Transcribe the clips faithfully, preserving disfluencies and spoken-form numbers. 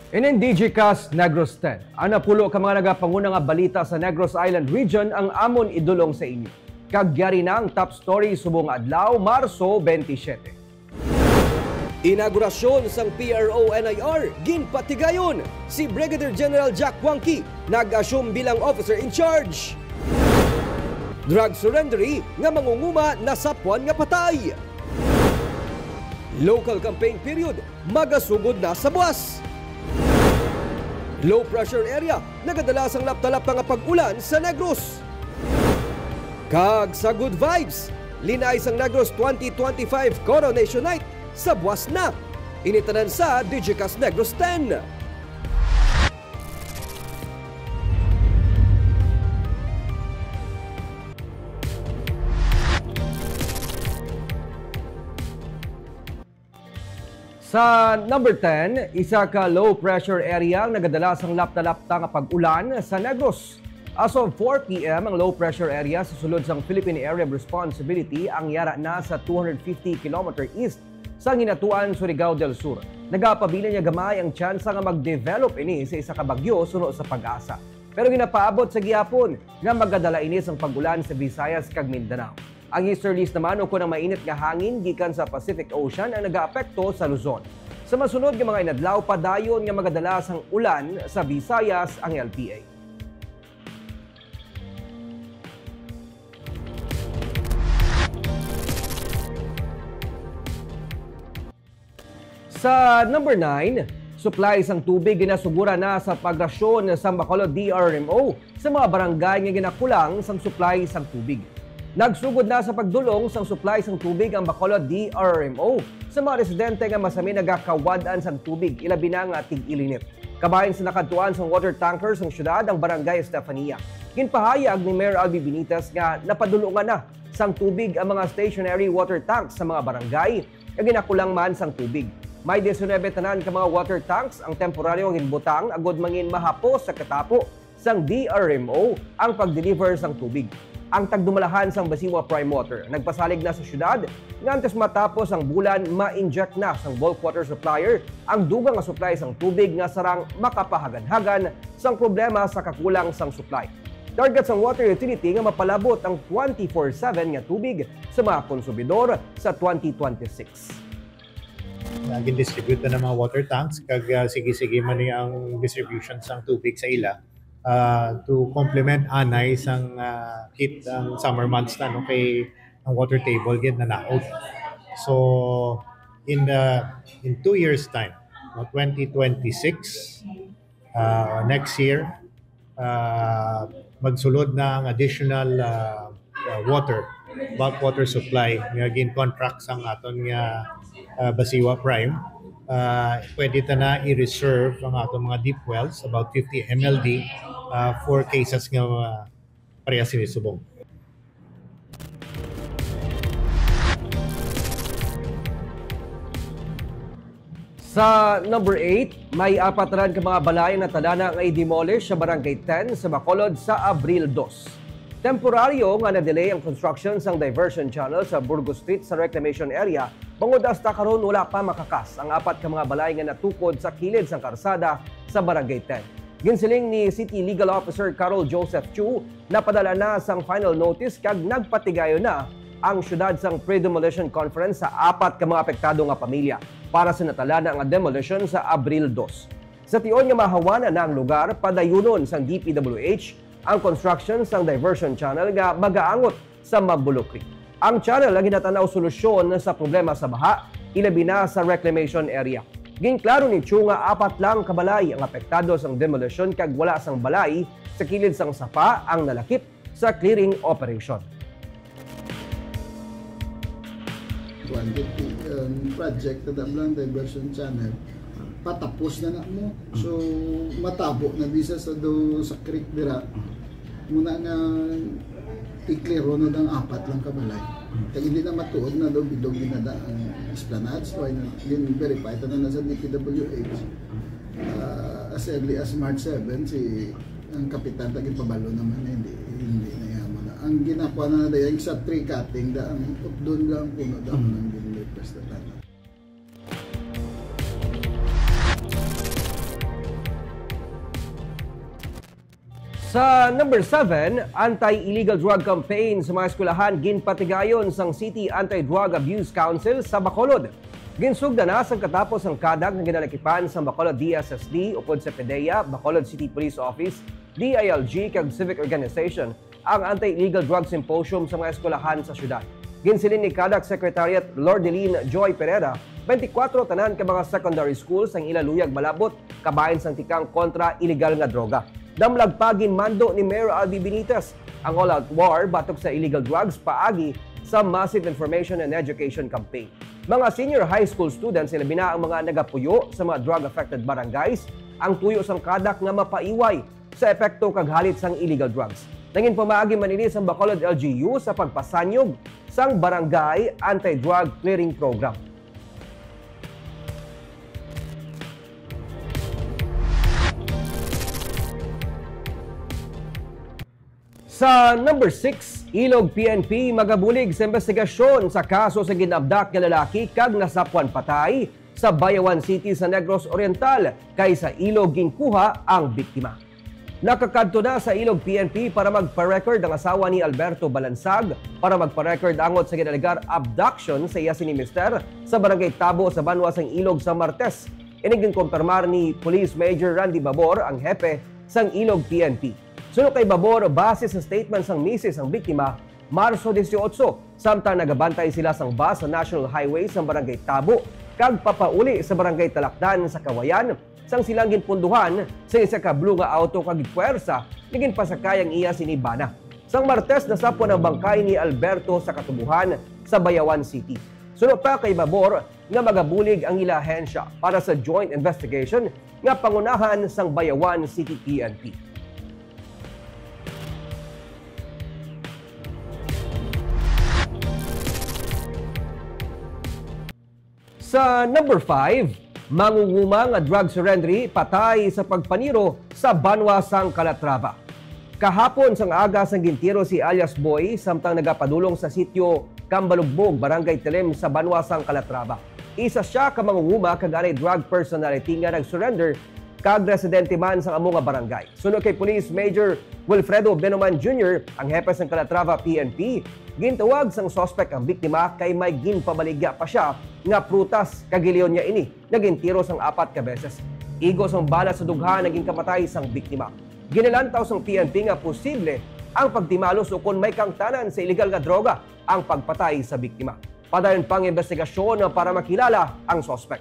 Inin Digicast Negros ten. Ang napulo ka mga nagapanguna nga balita sa Negros Island Region ang amon idulong sa inyo. Kag yari na ang top story subong adlaw, Marso twenty-seven. Inaugurasyon sang P R O N I R ginpatigayon. Si Brigadier General Jack Wangki nag-assume bilang officer in charge. Drug surrenderee nga mangunguma nasapwan nga patay. Local campaign period magasugod na sa buwas. Low pressure area nagadala sang lapta-lapta nga pag-ulan sa Negros. Kag sa Good Vibes, linay sang Negros twenty twenty-five Coronation Night sa buwas na. Ini tanan sa Digicast Negros ten. Sa number ten, isa ka low pressure area ang nagadala sang lapta-lapta nga pag-ulan sa Negros. As of four P M, ang low pressure area sa sulod sang Philippine Area of Responsibility ang yara na sa two hundred fifty kilometer east sang Hinatuan, Surigao del Sur. Nagapabilin nga gamay ang tsansa nga mag-develop ini sa isa ka bagyo suno sa PAGASA. Pero ginapaabot sa gihapon nga magadala ini sang pag-ulan sa Visayas kag Mindanao. Ang easterlies naman ukon ang mainit nga hangin gikan sa Pacific Ocean ang nagaapekto sa Luzon. Sa masunod nga mga inadlaw, padayon nga magadala sang ulan sa Visayas ang L T A. Sa number nine, supply sang tubig ginasuguran na sa pagrasyon sang Bacolod D R M O sa mga barangay nga ginakulang sang supply sang tubig. Nagsugod na sa pagdulong sang supply sang tubig ang Bacolod D R M O sa mga residente nga masami nagakawad-an sang tubig, ilabi na nga tig-ilinit. Kabahin sa nakadtuan sang water tanker sang siyudad ang Barangay Estefania. Ginpahayag ni Mayor Albi Benitez nga napadulongan na sang tubig ang mga stationary water tanks sa mga barangay nga ginakulang man sang tubig. May diecinuebe tanan ka mga water tanks ang temporaryo nga ginbutang agud mangin mahapos sa katapo sang D R M O ang pag-deliver sang tubig. Ang tagdumalahan sang Basiwa Prime Water nagpasalig na sa siyudad nga antes matapos ang bulan, ma-inject na sang bulk water supplier ang dugang nga supply sang tubig nga sarang makapahaganhagan sang problema sa kakulang sang supply. Target sang water utility nga mapalabot ang twenty-four seven nga tubig sa mga konsumidor sa twenty twenty-six. Nga gin-distribute na ng mga water tanks, kag, ah, sige-sige man ni ang distribution sang tubig sa ila, ah, to complement anay sang, ah, heat ang summer months na, no, kay ang water table gid nanaog. So, in the, in two years time, no, twenty twenty-six, ah, next year, ah, magsulod na ang additional, ah, ah, water, bulk water supply nga gin-contract sang aton nga, ah, Basiwa Prime. Ah, pwede ta na i-reserve ang aton mga deep wells, about fifty M L D, ah, for cases nga, ah, parehas sini subong. Sa number eight, may apat na ka mga balay na tadana nga i-demolish sa Barangay ten sa Bacolod sa Abril dos. Temporaryo nga na-delay ang construction sang diversion channel sa Burgos Street sa reclamation area, bangod hasta karon wala pa makakas ang apat ka mga balay nga natukod sa kilid sang karsada sa Barangay ten. Ginsiling ni City Legal Officer Carol Joseph Chu, napadala na sang final notice kag nagpatigayon na ang siyudad sang pre-demolition conference sa apat ka mga apektado nga pamilya para sa natalana nga demolition sa Abril dos. Sa tion nga mahawanan na ang lugar, padayunon sang D P W H ang construction sang diversion channel nga magaangot sa Mabulokri. Ang channel ang ginatanaw solusyon sa problema sa baha, ilabi na sa reclamation area. Ginklaro ni Chu nga apat lang ka balay ang apektado sang demolition kag wala sang balay sa kilid sang sapa ang nalakip sa clearing operation. Kuan, ang project, tada lang diversion channel, patapos na na mo. So, matabo na bisa sa do sa creek dira. Muna nga i-clear na ang apat lang ka balay. Kag hindi na matuod na do bidog ginada ang esplanade. So, ay na, yun, verify ta na, na sa D P W H. Ah, as early as March seven, si ang kapitan ta ginpabalo naman na hindi, hindi na yaman na. Ang ginakuha na na yung sa tree cutting, da ang utdon lang puno da ang ginlipres na tanan. Sa number seven, anti-illegal drug campaign sa mga eskwelahan ginpatigayon sang City Anti-Drug Abuse Council sa Bacolod. Ginsugdan na sang katapos ang kadag nga ginalakipan sang Bacolod D S S D, upod sa PDEA, Bacolod City Police Office, D I L G, kag civic organization ang Anti-Illegal Drug Symposium sa mga eskwelahan sa syudad. Ginsiling ni kadag Secretariat Lordeline Joy Pereira, twenty-four tanan ka mga secondary schools ang ila luyag malabot kabahin sang tikang kontra iligal nga droga. Damlag pa ginmando ni Mayor Albi Benitez ang all-out war batok sa illegal drugs paagi sa massive information and education campaign. Mga senior high school students, ilabi na ang mga nagapuyo sa mga drug-affected barangays, ang tuyo sang kadak nga mapaiway sa epekto kag halit sang illegal drugs. Nangin pamaagi man ini sang Bacolod L G U sa pagpasanyog sang Barangay Anti-Drug Clearing Program. Sa number six, Ilog P N P magabulig sa investigasyon sa kaso sa ginabdak nga lalaki kag nasapwan patay sa Bayawan City sa Negros Oriental, kay sa Ilog ginkuha ang biktima. Nakakadto na sa Ilog P N P para magpa-record ang asawa ni Alberto Balansag para magpa-record angot sa ginalegar abduction sa iya sini mister sa Barangay Tabo sa banwa sang Ilog sa Martes. Ini ginkumpirmar ni Police Major Randy Babor, ang hepe sang Ilog P N P. Suno kay Babor, base sa statement sang misis sang biktima, Marso dieciocho, samtang nagabantay sila sang bus sa National Highway sa Barangay Tabo kag papauli sa Barangay Talakdan sa Kawayan, sang silang ginpunduhan sa isa ka blue nga auto kag gipwersa nga ginpasakay ang iya sini bana. Sang Martes, nasapwan ang bangkay ni Alberto sa katubuhan sa Bayawan City. Suno pa kay Babor nga magabulig ang ila ahensya para sa joint investigation nga pangunahan sang Bayawan City P N P. Sa number five, mangunguma nga drug surrenderee patay sa pagpaniro sa banwa sang Calatrava. Kahapon sang aga sang gintiro si alias Boy samtang nagapadulong sa sitio Kambalugbog, Barangay Tilim sa banwa sang Calatrava. Isa sia ka mangunguma kag anay drug personality nga nag-surrender kag residente man sang amo nga barangay. Suno kay Police Major Wilfredo Benoman Junior, ang hepe sang Calatrava P N P, gintawag sang suspek ang biktima kay may ginpabaligya pa sia nga prutas kag giliyon niya ini nga gintiro sang apat ka beses. Igo sang bala sa dughan ang ginkamatay sang biktima. Ginilantaw sang P N P nga posible ang pagtimalos ukon may kaangtanan sa iligal nga droga ang pagpatay sa biktima. Padayon pa ang investigasyon para makilala ang suspek.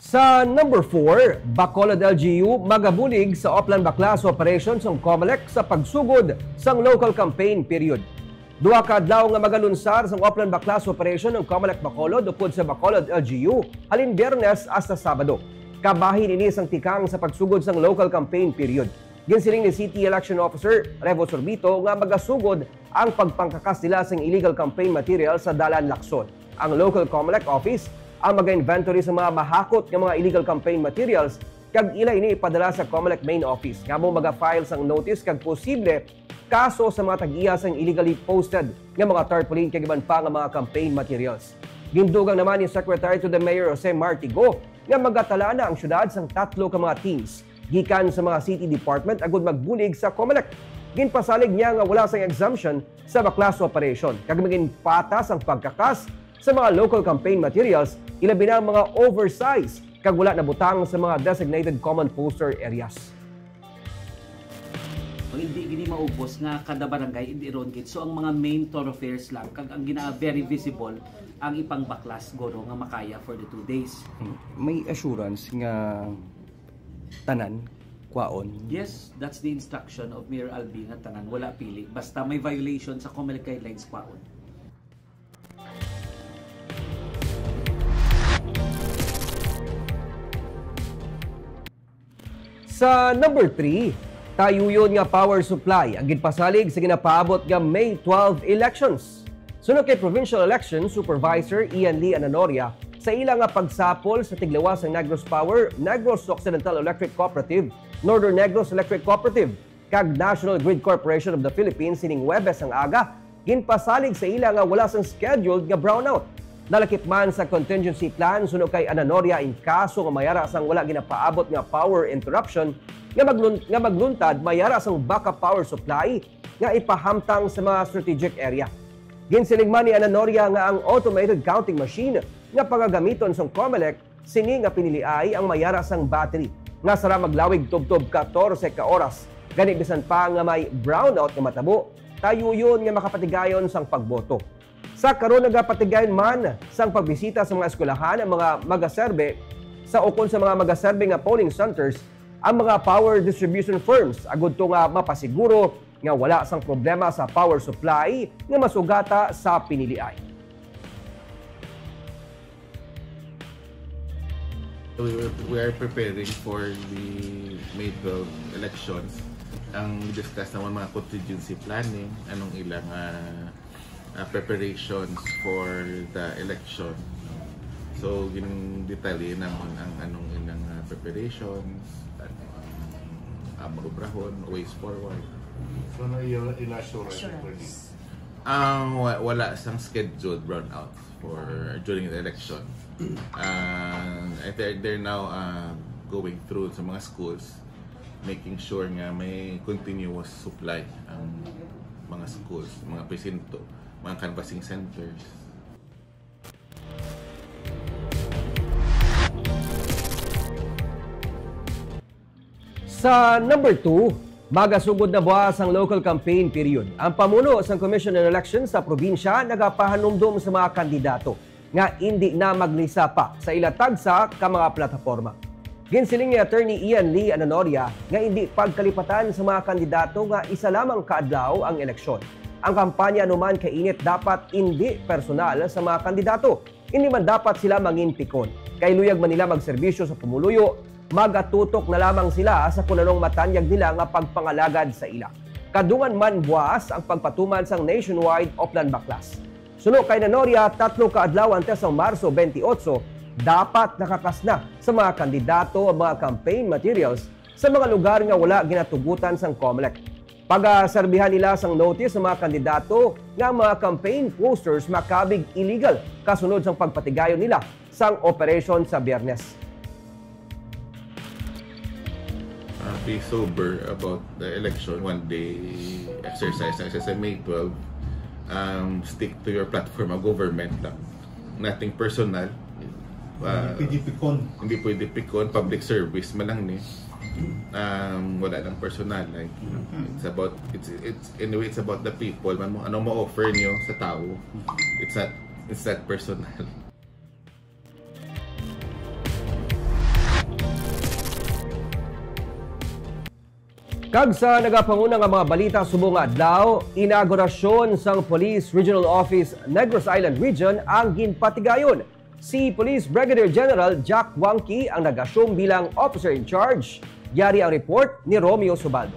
Sa number four, Bacolod L G U magabulig sa Oplan Baklas Operation sang Comelec sa pagsugod sang local campaign period. Duha ka adlaw nga magalunsar sang Oplan Baklas Operation ang Comelec Bacolod upod sa Bacolod L G U halin Biyernes hasta Sabado. Kabahin ini sang tikang sa pagsugod sang local campaign period. Ginsiling ni City Election Officer Revo Sorbito nga magasugod ang pagpangkakas nila sang illegal campaign material sa Dalan Lacson. Ang local Comelec office ang maga-inventory sa mga mahakot nga mga illegal campaign materials kag ila ini ipadala sa Comelec main office nga amo maga-file sang notice kag posible kaso sa mga tag-iya sang illegally posted nga mga tarpaulin kag iban pa nga mga campaign materials. Gindugang naman ni Secretary to the Mayor Jose Martigo nga magatala na ang syudad sang tatlo ka mga teams gikan sa mga city department agud magbulig sa Comelec. Ginpasalig niya nga wala sang exemption sa baklas operation kag maging patas ang pagkakas sa mga local campaign materials, ilabi na ang mga oversize kag wala nabutang sa mga designated common poster areas. Hindi gini maubos nga kada barangay indi ron gid. So ang mga main thoroughfares lang kag ang gina very visible ang ipang baklas guro nga makaya for the two days. May assurance nga tanan kwaon? Yes, that's the instruction of Mayor Albi nga tanan wala pili basta may violation sa Comelec guidelines kwaon. Sa number three, tayuyon nga power supply ang ginpasalig sa ginapaabot nga May twelve elections. Suno kay Provincial Election Supervisor Ian Lee Ananoria, sa ila nga pagsapol sa tiglawas sang Negros Power, Negros Occidental Electric Cooperative, Northern Negros Electric Cooperative, kag National Grid Corporation of the Philippines sining Huwebes ang aga, ginpasalig sa ila nga wala sang scheduled nga brownout. Nalakip man sa contingency plan suno kay Ananoria in kaso nga mayara sang wala ginapaabot nga power interruption nga maglun-, nga magluntad mayara sang backup power supply nga ipahamtang sa mga strategic area. Ginsiling man ni Ananoria nga ang automated counting machine nga pagagamiton sang Comelec sini nga piniliay ang mayara sang battery nga sara maglawig tubtob katorse ka oras, gani bisan pa nga may brownout nga matabo, tayuyon nga makapatigayon sang pagboto. Sa karon, nagapatigayon man sang pagbisita sa mga eskwelahan ang mga magaserbe sa ukon sa mga magaserbe nga polling centers ang mga power distribution firms agud to nga mapasiguro nga wala sang problema sa power supply nga masugata sa piniliay. We, we are preparing for the May twelve elections. Ang discuss naman mga contingency planning, anong ilang ah, ah, preparations for the election. So, gindetalye namon ang anong ilang ah, preparations, ano ang among obrahon, ways forward. So, ano yung inassurance for this? Ang wa- wala sang scheduled brownouts for during the election. Uh, they're, they're now uh, going through sa mga schools, making sure nga may continuous supply ang mga schools, mga presinto, mga canvassing centers. Sa number two, magasugod na buwas ang local campaign period. Ang pamuno sang Commission on Elections sa probinsya nagapahanumdom sa mga kandidato nga indi na maglisa pa sa ila tagsa ka mga plataporma. Ginsiling ni Attorney Ian Lee Ananoria nga indi pagkalipatan sa mga kandidato nga isa lamang ka adlaw ang eleksyon. Ang kampanya anuman kainit dapat indi personal sa mga kandidato. Indi man dapat sila mangin pikon, kay luyag man nila magserbisyo sa pumuluyo, magatutok na lamang sila sa kun anong matanyag nila nga pagpangalagad sa ila. Kadungan man buwas ang pagpatuman sang nationwide Oplan Baklas. Suno kay Nanoria, tatlo ka adlaw antes sang Marso twenty-eight, dapat nakakas na sa mga kandidato ang mga campaign materials sa mga lugar nga wala ginatugutan sang Comelec. Pagaserbihan nila sang notice ang mga kandidato nga ang mga campaign posters makabig illegal kasunod sang pagpatigayon nila sang operasyon sa Biyernes. Uh, be sober about the election, one day exercise, exercise sa May twelve. Um, stick to your platform of government lang. Nothing personal. Uh, Hindi pwede pikon. Hindi pwede pikon. Public service man lang ni. Um, wala lang personal. Like, it's about, it's, it's, anyway, it's about the people. Man mo, ano ma-offer nyo sa tao? It's not, it's not personal. Kag sa nagapanguna nga mga balita subong nga adlaw, inaugurasyon sang Police Regional Office Negros Island Region ang ginpatigayon. Si Police Brigadier General Jack Wangki ang nag-assume bilang officer in charge. Yari ang report ni Romeo Subaldo.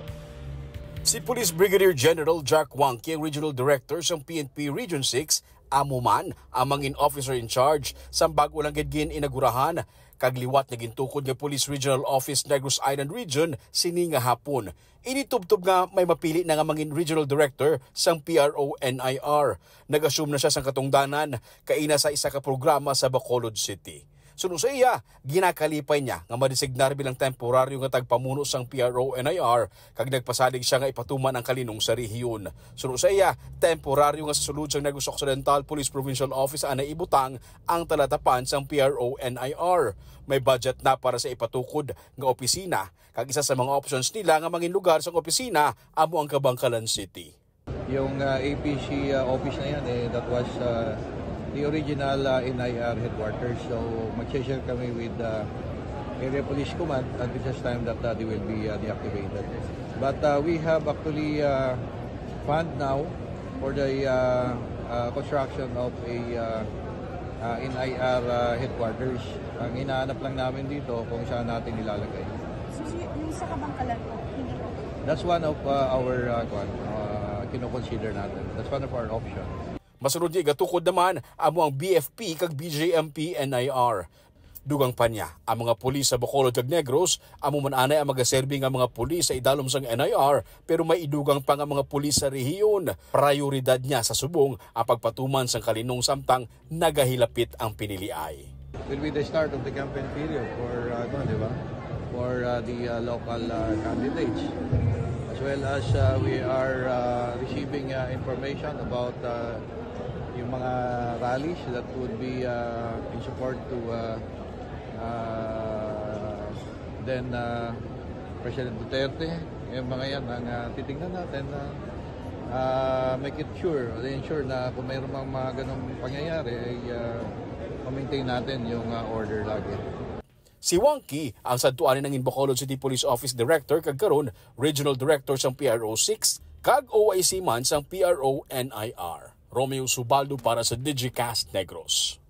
Si Police Brigadier General Jack Wangki ang Regional Director sang P N P Region six, amo man ang mangin officer in charge sang bag-o lang gid gin-inagurahan. Kag liwat nga gintukod nga Police Regional Office Negros Island Region sini nga hapon. Ini tubtob nga may mapili na nga mangin Regional Director sang P R O N I R. Nag-assume na siya sang katungdanan kaina sa isa ka programa sa Bacolod City. Suno sa iya, ginakalipay niya nga madesignar bilang temporaryo nga tagpamuno sang P R O N I R kag nagpasalig siya nga ipatuman ang kalinong sa rehiyon. Suno sa iya, temporaryo nga sa sulod sang Negros Occidental Police Provincial Office anay ibutang ang talatapan sang P R O N I R. May budget na para sa ipatukod nga opisina, kag isa sa mga options nila nga mangin lugar sang opisina amo ang Kabankalan City. Yung uh, A P C uh, office na yan, eh, that was uh, the original uh, N I R headquarters. So, mag-share kami with uh, Area Police Command until such time that uh, they will be uh, deactivated. But uh, we have actually uh, fund now for the uh, uh, construction of a uh, uh, N I R uh, headquarters. Ang hinahanap lang namin dito kung saan natin ilalagay. So, si- yung sa Kabangkalan po, hindi po. That's one of uh, our uh, kwan, uh, kinoconsider natin. That's one of our options. Masunod niya igatukod naman amo ang B F P kag B J M P N I R. Dugang pa niya, ang mga pulis sa Bacolod kag Negros amo man anay ang magaserbi nga mga pulis sa idalom sang N I R, pero may idugang pa nga mga pulis sa rehiyon. Prayoridad niya sa subong ang pagpatuman sang kalinong samtang nagahilapit ang piniliay. Will be the start of the campaign period for, uh, ano, di ba? For, uh, the, uh, local, uh, candidates. As well as, uh, we are, uh, receiving, uh, information about, uh, yung mga rallies that would be, uh, in support to, uh, uh, then, uh, President Duterte. Yung mga yan ang, uh, titingnan natin na, uh, make it sure, ensure na kung mayroon mang mga ganong pangyayari, ay, uh, ma-maintain natin yung, uh, order lagi. Si Wang Key, ang sadto anay nangin Bacolod City Police Office Director kag karon Regional Director sang P R O six kag O I C man sang P R O N I R. Romeo Subaldo para sa Digicast Negros.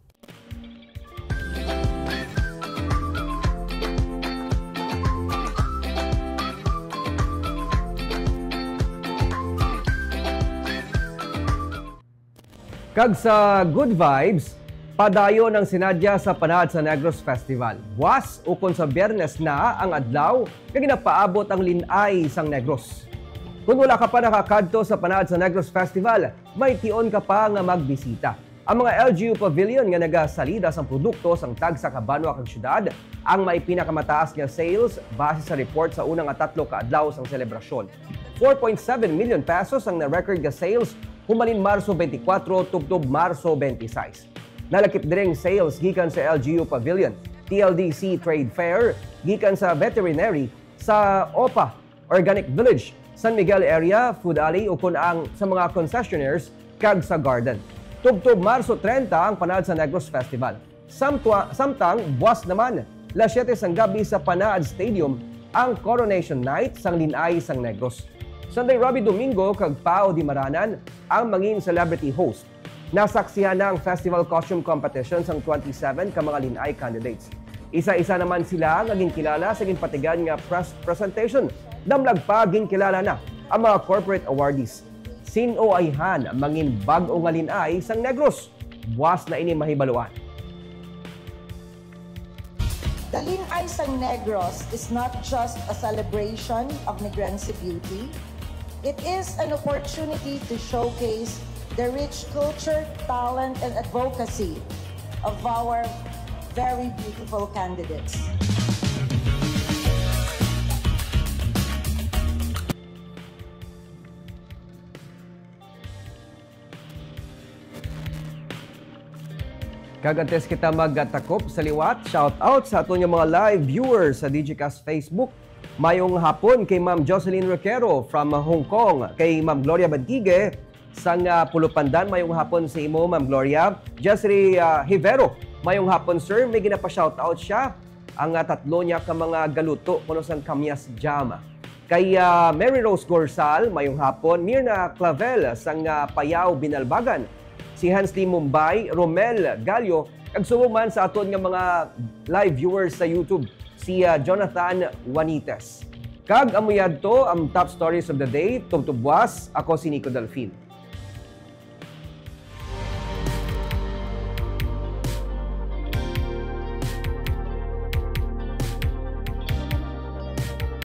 Kag sa good vibes, padayon ang sinadya sa Panaad sa Negros Festival. Buwas ukon sa Biyernes na ang adlaw nga ginapaabot ang lin-ay sang Negros. Kon wala ka pa nakakadto sa Panaad sa Negros Festival, may tion ka pa nga magbisita. Ang mga L G U Pavilion nga nagasalida sang produkto sang tagsa ka banwa kag syudad ang may pinakamataas nga sales base sa report sa una nga tatlo ka adlaw sang selebrasyon. Four point seven million pesos ang na-record nga sales humalin Marso twenty-four tubtob Marso twenty-six. Nalakip diri ang sales gikan sa L G U Pavilion, T L D C Trade Fair, gikan sa veterinary, sa OPA Organic Village, San Miguel Area, Food Alley, ukon ang sa mga concessionaires kag sa Garden. Tubtob Marso treinta ang Panaad sa Negros Festival. Samtua, samtang buwas naman, las siete sang gabi sa Panaad Stadium ang Coronation Night sang Lin-ay sang Negros. Sanday Robbie Domingo kag Pao Dimaranan ang mangin celebrity host. Nasaksihan na ang festival costume competition sang twenty-seven ka mga Lin-ay candidates. Isa-isa naman sila nga ginkilala sa ginpatigan nga press presentation, damlag pa ginkilala na ang mga corporate awardees. Sin-o ayhan mangin bag-o nga Lin-ay sang Negros? Buwas na ini mahibaluan. The Lin-ay sang Negros is not just a celebration of Negrense beauty, it is an opportunity to showcase the rich culture, talent, and advocacy of our very beautiful candidates. Kag antes kita magtakop sa liwat, shout out sa aton nga mga live viewers sa Digicast Facebook. Mayong hapon kay Ma'am Jocelyn Roquero from Hong Kong, kay Ma'am Gloria Bantigue sang, ah, Pulupandan. Mayong hapon sa imo, Ma'am Gloria. Jezrey, ah, Hivero, mayong hapon, sir. May ginapa-shout out siya ang, ah, tatlo niya ka mga galuto kuno sang kamyas jam. Kay, ah, Mary Rose Gorsal, mayong hapon. Mirna Clavel sang, ah, Payao, Binalbagan. Si Hensley Mumbay, Romel Gallo, kag subong man sa aton nga mga live viewers sa YouTube, si, ah, Jonathan Juanites. Kag amo yadto ang top stories of the day, tubtob buwas, ako si Nico Delfin.